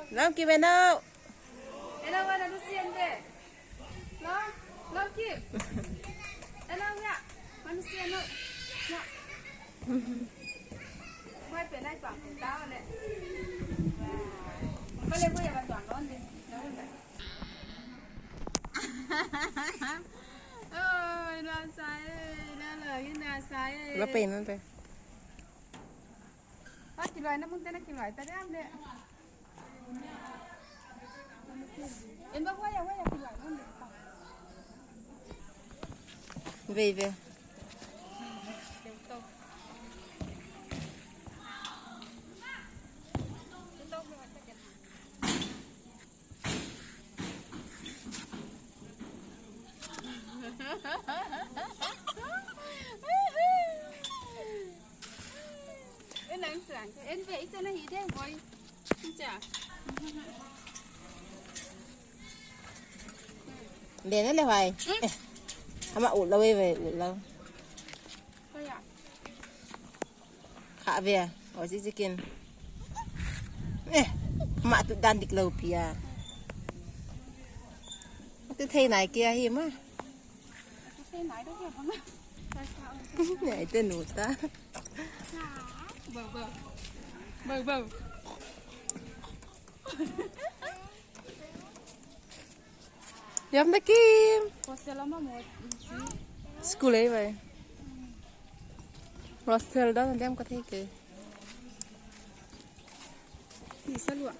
Lam kim em đâu? Nó pin nó pin. Về về. Để nó là hoài. Ama ụt lâu về ụt lâu. Khá về, ở dưới dưới kia. Mạ tụi đàn địch lâu pia. Tôi thấy này kia hi mà. Nhảy tên nụ ta. Bầu bầu. Bầu bầu. Yam na kim. School ấy vậy. Hostel đó đem có thấy kì. Thì sao luôn?